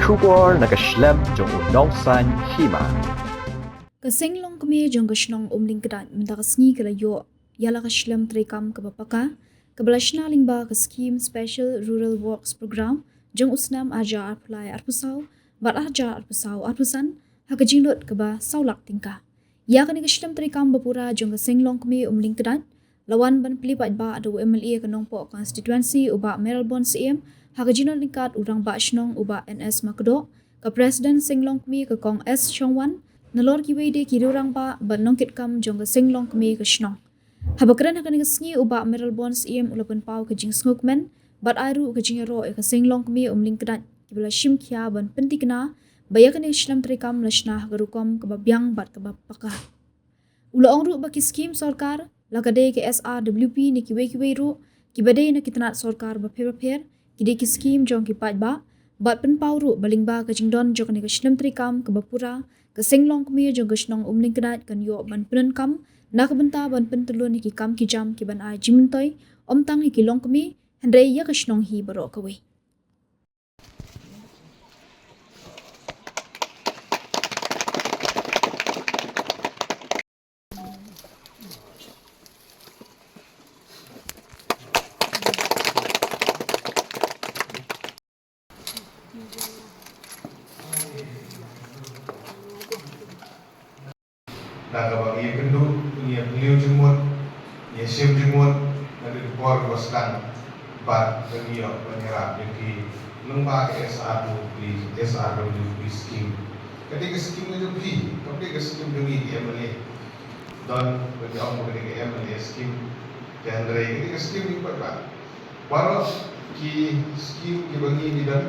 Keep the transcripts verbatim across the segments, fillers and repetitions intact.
Khubor na ka shlem jong u nongsaiñ hima. Ka seng longkmie jong ka shnong Umling Kdait mynta ka sngi ka la ïoh ïa la ka shlem treikam kaba paka, kaba la shna lyngba ka skim Special Rural Works Program jong u snem arhajar arphew lai arphew saw bad arhajar arphew saw arphew san, ha ka jinglut kaba saw lak tyngka. Ïa kane ka shlem treikam ba pura jong ka seng longkmie Umling Kdait la wan ban plie paidbah da u M L A ka Nongpoh constituency u Bah Mayralborn Syiem, ha ka jingdon ryngkat u Rangbah Shnong u Bah N S Makdoh, ka President seng longkmie ka Kong S Shongwan, nalor kiwei de ki riew rangbah bad nongkitkam jong ka seng longkmie ka shnong. Haba kren ha kane ka sngi u Bah Mayralborn Syiem u la pynpaw ka jingsngewkmen bad ai ruh ka jingïaroh ïa ka seng longkmie Umling Kdait kiba la shim khia ban pynthikna ba ïa kane ka shlem treikam la shna ha ka rukom kaba biang bad kaba paka. U la ong ruh ba ki skim sorkar, la ka dei ka S R W P ne kiwei kiwei ruh kiba dei na ki tnat sorkar bapher bapher, ki dei ki skim jong ki paidbah, bad pynpaw ruh ba lyngba ka jingdon jong kane ka shlem treikam kaba pura, ka seng longkmie jong ka shnong Umling Kdait kan ïoh ban pyndonkam na ka bynta ban pyntyllun ïa ki kam ki jam kiban ai jingmyntoi, ym tang ïa ki longkmie, hynrei ïa ka shnong hi baroh kawei. Da kaba ngi ïakynduh, ngi ïaphylliew jingmut, ngi ïashim jingmut, naduh ki por kiba sdang, bad ba ngi ïoh ban ïarap ïa ki lyngba ka S R W P, S R W P scheme. Ka dei ka scheme ka jong phi, kam dei ka scheme jong ngi ki M L A. Don ba ki ong ba ka dei ka M L A scheme, hynrei ka dei ka scheme jong phi paidbah. Baroh ki scheme kiba ngi, ngi don,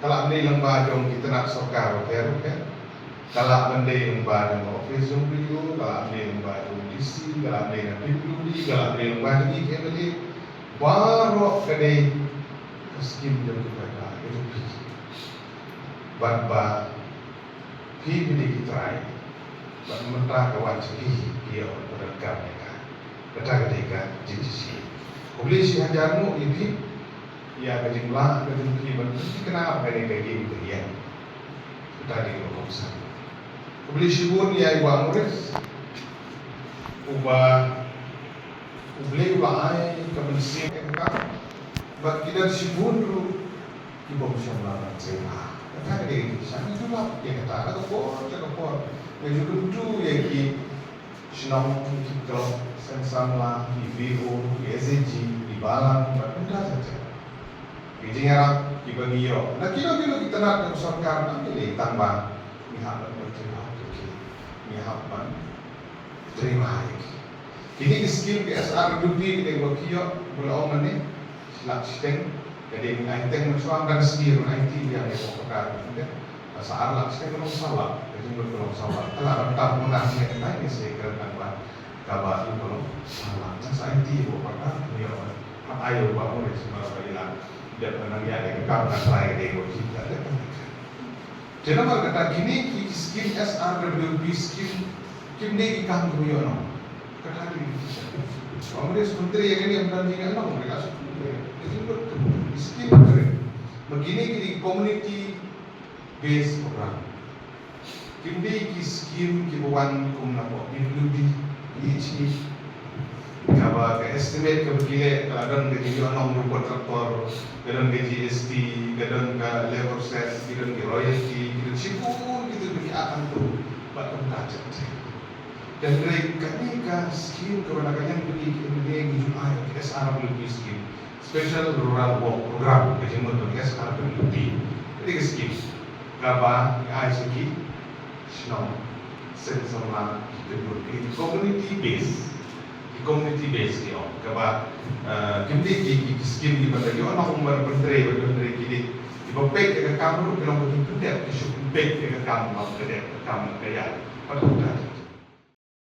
ka la ïadei lyngba jong ki tnat sorkar bapher bapher. Ka la ïadei lyngba jong ka office jong B D O, ka la ïadei lyngba jong D C, ka la ïadei na P W D, ka la ïadei lyngba jong ki M L A. Baroh ka dei ka scheme jong ki paidbah, ka jong phi. Bad ba phi phi dei ki trai. Bad mynta ka wan sha phi, phi ïoh ban donkam ïa ka. Kata ka dei ka jingshisha. Khublei shihajar nguh ïa phi ïa ka jinglah ka jong phi ban pynthikna ba kane ka ïing ka ïeng. Kata dei ka kongsan. Khublei shibun ïa i Bah Morris, uba U Blei u la ai ka mynsiem ïa ka kam. Bad ki don shibun ruh ki bym shym la ban trei bha. Kata ka dei ka jingshisha, ngi ju lap ïa kata, la ka por sha ka por. Ngi ju kyntu ïa ki shnong, ki club, seng samla, ki V O, ki S H G, ki balang, bad kumta ter ter. Ki jingïarap kiba ngi ïoh na kino kino ki tnat jong ka sorkar, ym dei tang ba ngi hap ban pyntrei bha ïa ki, ngi hap ban trei bha ïa ki. Kine ki skim ki S R W P kine kiba phi ïoh, ba la ong mynne, shi lak shiteng, ka dei ngi ai teng mynshuwa, ka sngi ruh ai ti biang ïa ka sorkar mynne. Ka sa ar lak shiteng ka long saw lak, ka jingmut ka long saw lak. Ka la rap tam mynta, ngi ai teng ngi sa kren tang ba kaba u ka long saw lak. Ka sa ai ti ïa ka sorkar, ngi ïoh ban ai ïa u Bah Morris, ba i la dep ban nang ïa ka kam, ka trai ka dei ka, ki ta dep. Te namar kata kine ki, ki skim S R W P skim kim dei ki kam kiba ïoh nong. Kata ki, ki skim. Ym dei skim trei ïa kane ym don jingnong, ka skim trei. Ki skim trei. Ma kine ki dei community based program. Kim dei ki skim kiba wan kum na pdeng P W D, P H E. Kaba ka estimate kaba ki leh ka la don ka jingïoh nong ruh ka tractor, ka don ka G S T, ka don ka labour cess, ki don ki royalty, ki don shibun kito kiba ki ap hangto bad kumta ter ter. Hynrei kane ka skim kaba na ka liang jong ngi ki M L A ngi ju ai ka S R W P skim, Special Rural Work Program, ka jingmut ka S R W P. Ka dei ka skim kaba ngi ai sha ki shnong, seng samla, ki kynhun, ki community base. Ki community base ki ong. Kaba, eh, kim dei ki, ki, ki skim kiba la ïoh nong ban pyntrei, ban pyntrei, ki dei kiba peit ïa ka kam ruh, ki long ba ki pyndep, ki shu peit ïa ka kam, ba ka dep ka kam ka ïaid. Bad kumta.